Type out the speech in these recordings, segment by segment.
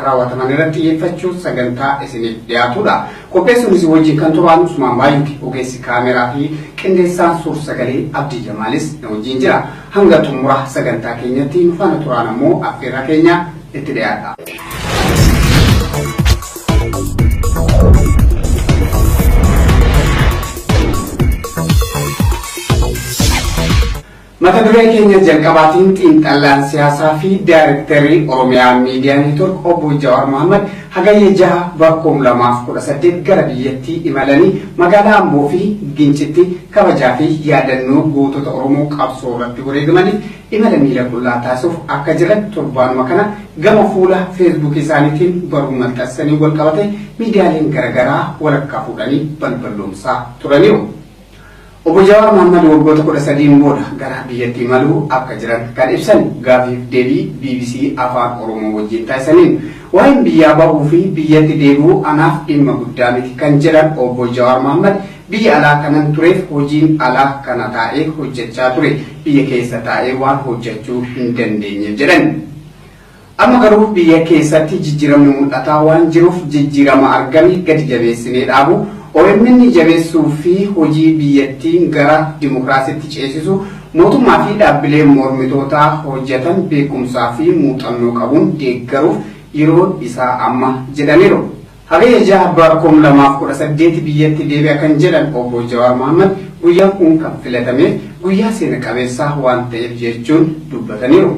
raawwataman irratti xiyyeeffachuun sagantaa isiniif dhiyaatudha. Qopheessuunis wajjin kan turaan Usmaan Baay'uuti. Ogeessi kaameraa fi qindeessaan suur sagalee Abdii Jamaalis na wajjin jira. Hanga xumura sagantaa keenyatti nu faana turaan ammoo affeerraa keenya itti dhiyaadha. Mata duree keenya jalqabaatiin xiinxalaan siyaasaa fi daayirektarii Oromiyaa Miidiyaa Neetwork obbo Jawaar Mohammad hagayya 6 bara 2018 gara biyyattii imalanii magaalaa Amboo fi Gincitti kabajaa fi yaadannoo gootota Oromoo qabsoo irratti wareegamaniif imala miila qullaa taasisuuf akka jiran torbaanuma kana gama fuula Feesbuukii isaaniitiin barruu maxxansanii wal qabate miidiyaaleen garaagaraa walakkaa fuudhanii balballoomsaa turaniiru. Obbo Jawaar Mohammad waggoota 13n booda gara biyyatti imaluu akka jiran kan ibsan gaafiif deebii BBC Afaan Oromoo wajjin taasisaniin, waa'een biyyaa bahuu fi biyyatti deebi'uu anaaf dhimma guddaa miti kan jedhan obbo Jawaar Mohammad, biyya alaa kanan tureef hojiin alaa kana taa'ee hojjechaa ture, biyya keessa taa'ee waan hojjechuu hin dandeenyeef jedhan. Amma garuu biyya keessatti jijjiiramni mul'ataa waan jiruuf jijjiirama argame gadi jabeessinee dhaabu, OMN jabeessuu fi hojii biyyattiin gara dimokiraasiitti ceesisu mootummaa fi dhaabbilee mormitootaa hojjetan beekumsaa fi muuxannoo qabuun deeggaruuf yeroo isaa amma jedhaniiru. Hagayya 6 bara 2018 biyyatti deebi'a kan jedhan obbo Jawaar Mohammad, guyyaan kun kan filatameef guyyaa seena qabeessaa waan ta'eef jechuun dubbataniiru.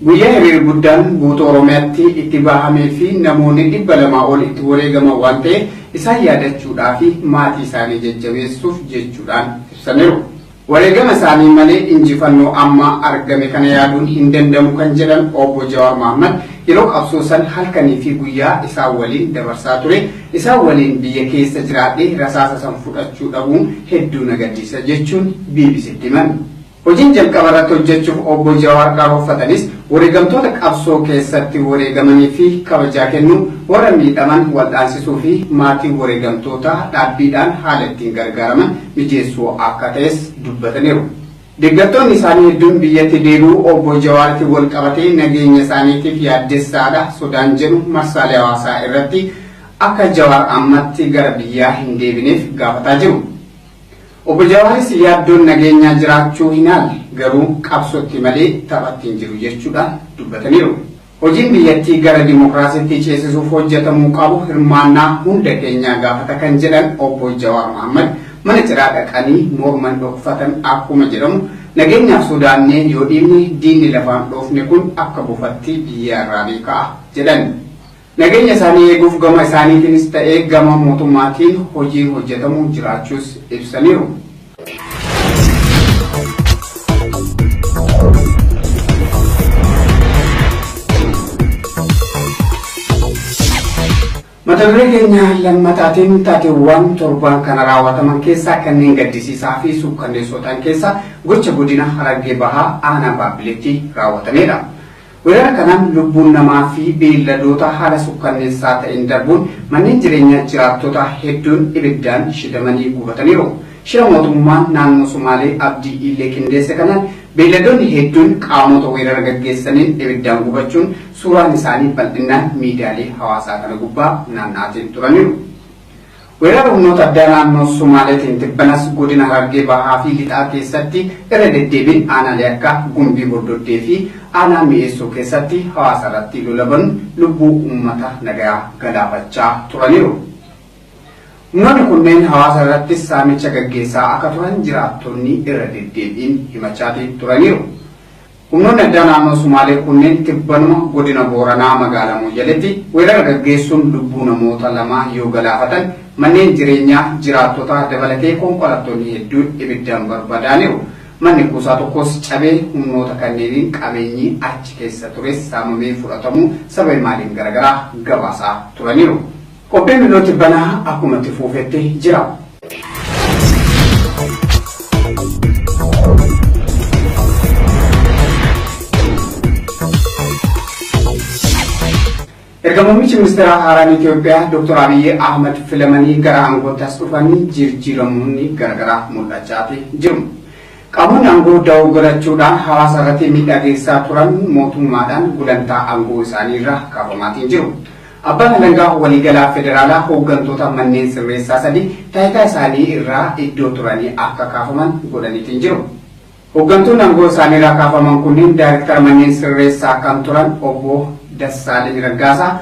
Guyyaa hiriirri guddaan guutuu Oromiyaatti itti bahamee fi namoonni 200 ol itti wareegaman waan ta'eef isaan yaadachuudhaa fi maatii isaanii jajjabeessuuf jechuudhaan ibsaniiru. Wareegama isaanii malee injifannoo amma argame kana yaaduun hin danda'amu kan jedhan obbo Jawaar Mohammad, yeroo qabsoo san halkanii fi guyyaa isaan waliin dabarsaa ture, isaan waliin biyya keessa jiraadhee rasaasa san fudhachuu dhabuun hedduu na gaddisa jechuun BBCtti himan. Hojiin jalqaba irratti hojjechuuf obbo Jawaar karoorfatanis wareegamtoota qabsoo keessatti wareegamanii fi kabajaa kennuu, warra miidhaman wal'aansisuu fi maatii wareegamtoota dhaabbiidhaan haala ittiin gargaaraman mijeessuu akka ta'es dubbataniiru. Deeggartoonni isaanii hedduun biyyatti deebi'uu obbo Jawaaritti wal qabatee nageenya isaaniitiif yaaddessaadha sodaan jedhu marsaalee hawaasaa irratti akka Jawaar ammatti gara biyyaa hin deebineef gaafataa jiru. Obbo Jawaaris yaaddoon nageenyaa jiraachuu hin haalle, garuu qabsootti malee taphatti hin jiru jechuudhaan dubbataniiru. Hojiin biyyattii gara dimokiraasiitti ceesisuuf hojjetamuu qabu hirmaannaa hunda keenyaa gaafata kan jedhan obbo Jawaar Mohammad, mana ciraa dhaqanii morman dhokfatan akkuma jedhamu, nageenyaaf sodaannee yoo dhiibne diinni lafaan dhoofne kun akka bufatti biyya irraa beekaa jedhan. Nageenya isaanii eeguuf gama isaaniitiinis ta'ee gama mootummaatiin hojiin hojjetamu jiraachuus ibsaniiru. Mata duree keenya lammataatiin taateewwan torban kana raawwataman keessaa kanneen gaddisiisaa fi suukkanneessoo ta'an keessaa gocha godina Harargee Bahaa aanaa Baabbileetti raawwatamedha. Weerara kanaan lubbuun namaa fi beelladoota haala sukkanneessaa ta'een darbuun manneen jireenyaa jiraattota hedduun ibiddaan shidamanii gubataniiru. Shira mootummaan naannoo Sumaalee Abdii Illee qindeesse kanaan beelladoonni hedduun qaamota weerara gaggeessaniin ibiddaan gubachuun suuraan isaanii bal'inaan miidiyaalee hawaasaa kana gubbaa naanna'aatiin turaniiru. Weerara humnoota addaa naannoo Sumaaleetiin tibbanas godina Harargee Bahaa fi Lixaa keessatti irra deddeebiin aanaalee akka Gumbii Bordoddee fi aanaa Mi'eessuu keessatti hawaasa irratti lola banuun lubbuu uummata nagayaa galaafachaa turaniiru. Humnoonni kunneen hawaasa irrattis saamicha gaggeessaa akka turan jiraattonni irra deddeebiin himachaatii turaniiru. Humnoonni addaa naannoo Sumaalee kunneen tibbanuma godina Booranaa magaalaa Mooyyaleetti weerara gaggeessuun lubbuu namoota lamaa yoo galaafatan, manneen jireenyaa jiraattotaa dabalatee konkolaattonni hedduun ibiddaan barbadaaniiru. Manni kuusaa tokkos cabee humnoota kanneeniin qabeenyi achi keessa tures saamamee fudhatamuu sababa maaliin garaagaraa gabaasaa turaniiru. Qophiin mil'uu tibbanaa akkuma itti fufetti jira. Erga muummichi ministeera haaraan Itoophiyaa Dr. Abiyyi Ahmad filamanii gara aangootti as dhufanii jijjiiramoonni garaagaraa mul'achaa jiru. Qaamonni aangoo da'oo godhachuudhaan hawaasa irratti miidhaa geessisaa turan mootummaadhaan gulantaa aangoo isaanii irra kaafamaatiin jiru. Abbaan alangaa waliigalaa federaalaa hooggantoota manneen sirreessaa 3 taayitaa isaanii irraa iddoo turanii akka kaafaman godhaniitiin jiru. Hooggantoonni aangoo isaanii irraa kaafaman kunneen daayirektara manneen sirreessaa kan turan obbo Dassaaleny Raggaasaa,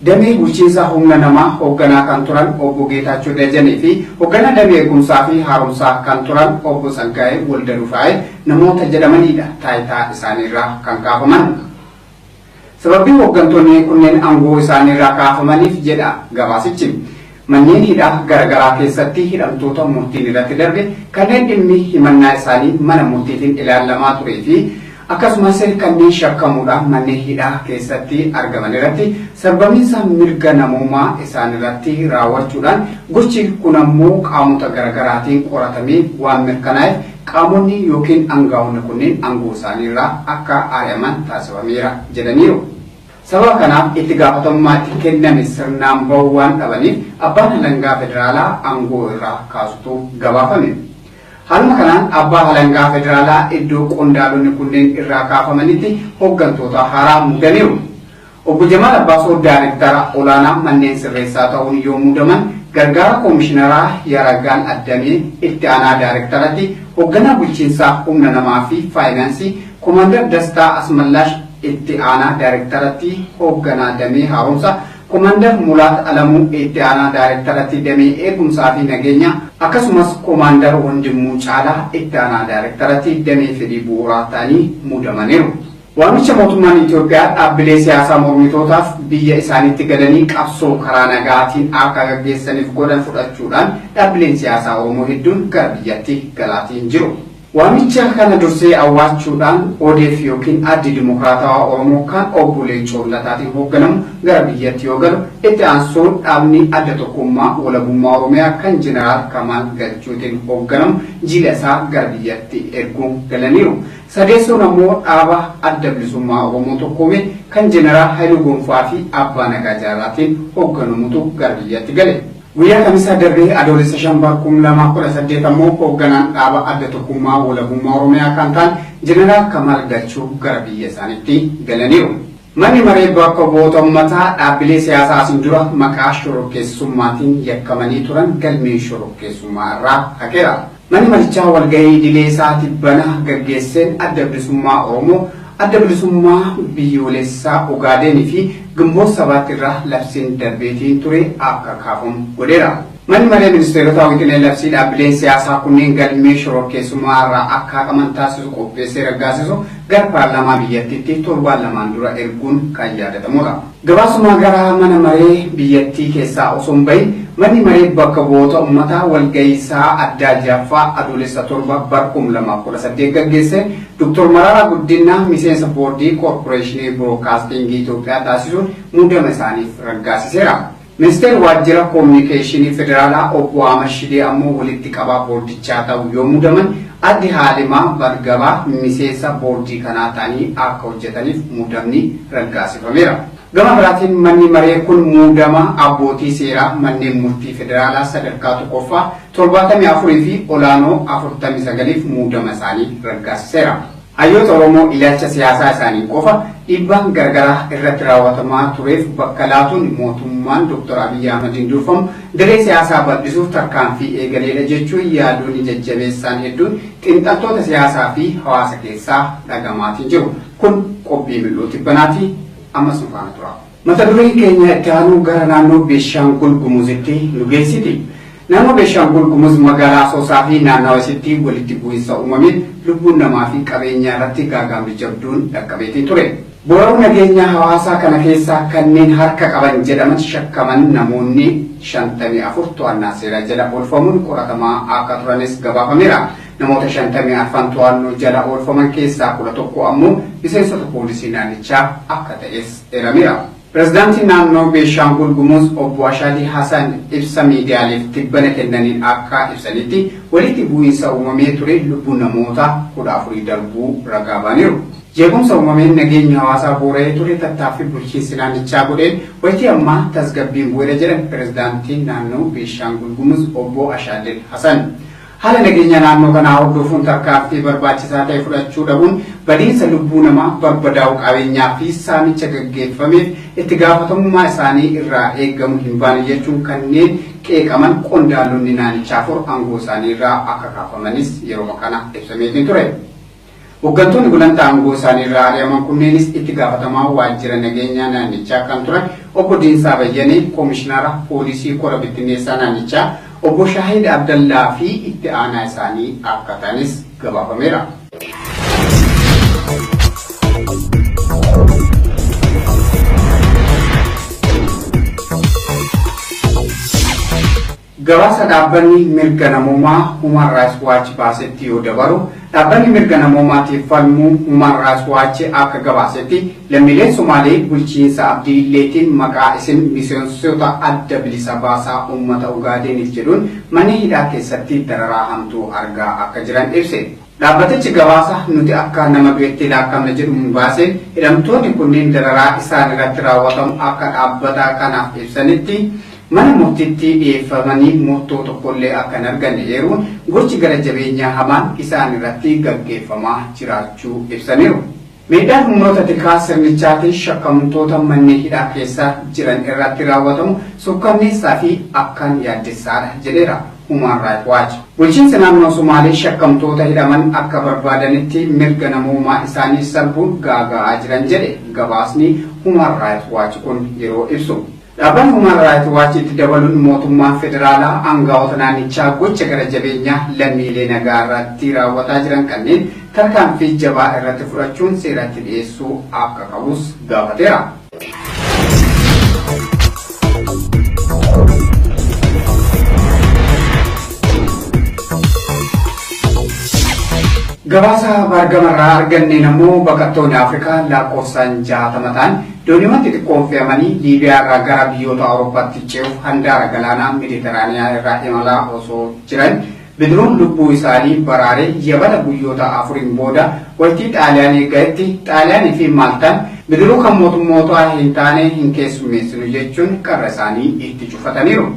damee bulchiinsa humna namaa hoogganaa kan turan obbo Geetaachoo Dajanee fi hoogganaa damee eegumsaa fi haaromsaa kan turan obbo Tsaggaayee Waldarufaayee namoota jedhamanidha taayitaa isaanii irraa kan kaafaman. Sababii hooggantoonni kunneen aangoo isaanii irraa kaafamaniif jedha gabaasichi. Manneen hidhaa garaagaraa keessatti hidhamtoota murtiin irratti darbe kanneen dhimmi himannaa isaanii mana murtiitiin ilaalamaa turee fi akkasumas kanneen shakkamuudhaan manneen hidhaa keessatti argaman irratti sarbamiinsa mirga namoomaa isaan irratti raawwachuudhaan gochi kun ammoo qaamota garaagaraatiin qoratamee waan mirkanaa'eef qaamonni yookiin aangaa'onni kunneen aangoo isaanii irraa akka ari'aman taasifameera jedhaniiru. Sababa kanaaf itti gaafatamummaa itti kenname sirnaan bahuu waan dhabaniif abbaan alangaa federaalaa aangoo irraa kaasutu gabaafame. Haaluma kanaan abbaa alangaa federaalaa iddoo qondaalonni kunneen irraa kaafamanitti hooggantoota haaraa muudaniiru. Obbo Jamaal Abbaasoo daayirektara olaanaa manneen sirreessaa ta'uun yoo muudaman gargaara koomishinaraa Yaraggaan Addamee itti aanaa daayrektaratti, hoogganaa bulchiinsaa humna namaa fi faayinaansii Koomaandar Dastaa Asmallaash itti aanaa daayrektaratti hoogganaa damee haaromsa, Koomaandar Mulaat Alamuu itti aanaa daayrektaratti damee eegumsaa fi nageenya, akkasumas Koomaandar Wandimmuu Caalaa itti aanaa daayrektaratti damee fedhii bu'uuraa ta'anii muudamaniiru. Waamicha mootummaan Itoophiyaa dhaabbilee siyaasaa mormitootaaf biyya isaaniitti galanii qabsoo karaa nagaatiin akka gaggeessaniif godhan fudhachuudhaan dhaabbileen siyaasaa Oromoo hedduun gara biyyatti galaatiin jiru. Waamicha kana dursee awwaachuudhaan ODF yookiin Addi Dimokiraatawaa Oromoo kan obbo Leencoo Lataatiin hoogganamu gara biyyatti yoo galu itti aansuun dhaabni adda tokkummaa walabummaa Oromiyaa kan Jeneraal Kamaal Galchuutiin hoogganamu jila isaa gara biyyatti erguun galaniiru. Sadeessoon ammoo dhaaba adda bilisummaa Oromoo tokkoome kan Jeneraal Haayiluu Gonfaa fi Abbaa Nagaa Jaarraatiin hoogganamutu gara biyyatti gale. Guyyaa kamisaa darbee adoolessa 5/2018 ammoo hoogganaan dhaaba adda tokkummaa walabummaa Oromiyaa kan ta'an Jeneraal Kamaal Galchuu gara biyya isaaniitti galaniiru. Manni maree bakka bu'oota uummataa dhaabbilee siyaasaa asiin dura maqaa shororkeessummaatiin yakkamanii turan galmee shororkeessummaa irraa haqeera. Manni marichaa walgahii idilee isaa tibbana gaggeesseen adda bilisummaa Oromoo, adda bilisummaa biyyoolessaa Ogaadenii fi Gimboot Sabaatti irraa labsiin darbeetiin ture akka kaafamu godheera. Manni maree ministeerota wixinee labsii dhaabbileen siyaasaa kunneen galmee shororkeessummaa irraa akka haqaman taasisu qopheessee raggaasisu gara paarlaamaa biyyattiitti torbaan lamaan dura erguun kan yaadatamudha. Gabaasuma gara mana maree biyyattii keessaa osoo hin bahin manni maree bakka bu'oota uummataa walgahii isaa addaa ja'affaa adoolessa 7/2018 gaggeesse Dr. Mararaa Guddinaa miseensa boordii koorporeeshinii biroodkaastingii Itoophiyaa taasisuun muudama isaaniif raggaasiseera. Ministeerri waajjira koominikeeshinii federaalaa obbo Ahmad Shidee ammoo walitti qabaa boordichaa ta'u yoo muudaman addi Haalimaa Bargabaa miseensa boordii kanaa ta'anii akka hojjetaniif muudamni raggaasifameera. Gama biraatiin manni maree kun muudama abbootii seeraa manneen murtii federaalaa sadarkaa tokkoffaa 74 fi olaanoo 49f muudama isaanii raggaasiseera. Hayyoota Oromoo ilaalcha siyaasaa isaanii qofa dhiibbaan garagaraa irratti raawwatamaa tureef bakka laatuun mootummaan Dr. Abiyyi Ahmadiin durfamu diree siyaasaa bal'isuuf tarkaanfii eegaleedha jechuun yaadonni jajjabeessaan hedduun xiinxaltoota siyaasaa fi hawaasa keessaa dhagamaatiin jiru. Kun qophii mil'uu tibbanaati. Ammas nu faana tura. Mata dureen keenya itti aanu gara naannoo Beeshaangul Gumuzitti nu geessiti. Naannoo Beeshaangul Gumuz magaalaa Asoosaa fi naannawa isitti walitti bu'iinsa uumameen lubbuun namaa fi qabeenyaa irratti gaagaamni jabduun dhaqqabeetii ture. Boora'uu nageenya hawaasaa kana keessaa kanneen harka qaban jedhaman shakkaman namoonni 54 to'annaa seeraa jala oolfamuun qoratamaa akka turanis gabaafameera. Namoota 54 to'annoo jala oolfaman keessaa 11 ammoo miseensota poolisii naannichaa akka ta'es eerameera. Pireezidaantiin naannoo Beeshaangul Gumuz obbo Ashaadii Hasan ibsa miidiyaaleef tibbana kennaniin akka ibsanitti walitti bu'iinsa uumamee ture lubbuun namoota 14 darbuu ragaa ba'aniiru. Jeequmsa uumameen nageenyi hawaasaa boora'ee ture tattaaffii bulchiinsi naannichaa godheen wayitii ammaa tasgabbiin bu'eera jedhan pireezidaantiin naannoo Beeshaangul Gumuz obbo Ashaadil Hasan. Haala nageenya naannoo kanaa hordofuun tarkaanfii barbaachisaa ta'e fudhachuu dhabuun badiinsa lubbuu namaa barbadaa'u qabeenyaa fi saamicha gaggeeffameef itti gaafatamummaa isaanii irraa eegamu hin baane jechuun kanneen qeeqaman qondaalonni naannichaa 4 aangoo isaanii irraa akka kaafamanis yeroo kana ibsameetiin ture. Hooggantoonni gulantaa aangoo isaanii irraa ari'aman kunneenis itti gaafatamaa waajjira nageenyaa naannichaa kan turan obbo Diinsaa Bayyanee, Koomishinara Poolisii Kora Bittinneessaa naannichaa obbo Shaahid Abdallaa fi itti aanaa isaanii akka ta'anis gabaafameera. Gabaasa dhaabbanni mirga namoomaa Human Rights Watch baasetti yoo dabaru, dhaabbanni mirga namoomaatiif falmuu Human Rights Watch akka gabaasetti lammiileen Somaalee bulchiinsa Abdii Illeetiin maqaa isin miseensota adda bilisa baasaa uummata Ugaadeniif jedhuun mana hidhaa keessatti dararaa hamtuu argaa akka jiran ibse. Dhaabbatichi gabaasa nuti akka nama du'etti laakkamna jedhuun baaseen hidhamtoonni kunneen dararaa isaan irratti raawwatamu akka dhaabbata kanaaf ibsanitti mana murtiitti dhiyeeffamanii murtoo tokkollee akka hin arganne eeruun gochi gara jabeenyaa hamaan isaan irratti gaggeeffamaa jiraachuu ibsaniiru. Miidhaan humnoota tikaa sirnichaatiin shakkamtoota manneen hidhaa keessa jiran irratti raawwatamu sukkanneessaa fi akkaan yaaddessaadha jedheera Human Rights Watch. Bulchiinsi naannoo Somaalee shakkamtoota hidhaman akka barbaadanitti mirga namoomaa isaanii sarbuun gaaga'aa jiran jedhe gabaasni Human Rights Watch kun yeroo ibsu. Dhaabbanni Human Rights Watch itti dabaluun mootummaan federaalaa aangawoota naannichaa gocha gara jabeenyaa lammiilee nagaa irratti raawwataa jiran kanneen tarkaanfii jabaa irratti fudhachuun seeratti dhiyeessuu akka qabus gaafateera. Gabaasa baargamarraa arganneen ammoo baqattoonni Afrikaa lakkoofsaan 60 ta'an dooniiwwan xixiqqoon fe'amanii Liibiyaa irraa gara biyyoota Awurooppaatti ce'uuf handaara galaanaa Meeditiraaniyaa irraa imalaa osoo jiran bidiruun lubbuu isaanii baraaree yabala guyyoota 4 booda waytii Xaaliyaanii ga'etti Xaaliyaanii fi Maaltaan bidiruu kan mootummootaa hin taane hin keessummeessinu jechuun karra isaanii itti cufataniiru.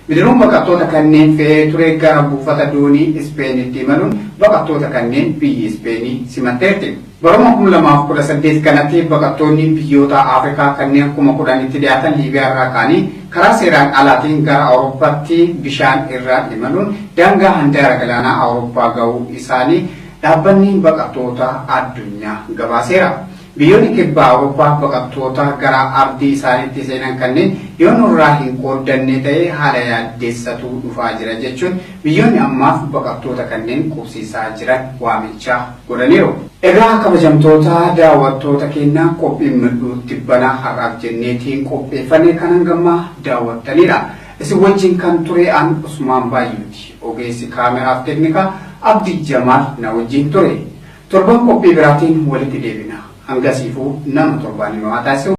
Bidiruun baqattoota kanneen fe'ee ture gara buufata doonii Ispeenitti imaluun baqattoota kanneen biyyi Ispeenii simatteerti. Baruma 2018 kanatti baqattoonni biyyoota Afrikaa kanneen 10,000tti dhiyaatan Liibiyaa irraa ka'anii karaa seeraan alaatiin gara Awurooppaatti bishaan irra imaluun daangaa handaara galaanaa Awurooppaa ga'uu isaanii dhaabbanni baqattoota addunyaa gabaaseera. Biyyoonni kibba Awurooppaa baqattoota gara ardii isaaniitti seenan kanneen yoo nurraa hin qooddanne ta'e haala yaaddeessatu dhufaa jira jechuun biyyoonni ammaaf baqattoota kanneen qubsiisaa jiran waamicha godhaniiru. Egaa kabajamtoota daawwattoota keenyaa qophiin mil'uu tibbanaa har'aaf jenneetiin qopheeffanne kan hangammaa daawwattanidha. Isin wajjin kan ture an Usmaan Baayyuuti. Ogeessi kaameraaf teeknikaa Abdii Jamaal na wajjin ture. Torban qophii biraatiin walitti deebina. Hangasiifuu nama torbaan nu haa taasisu.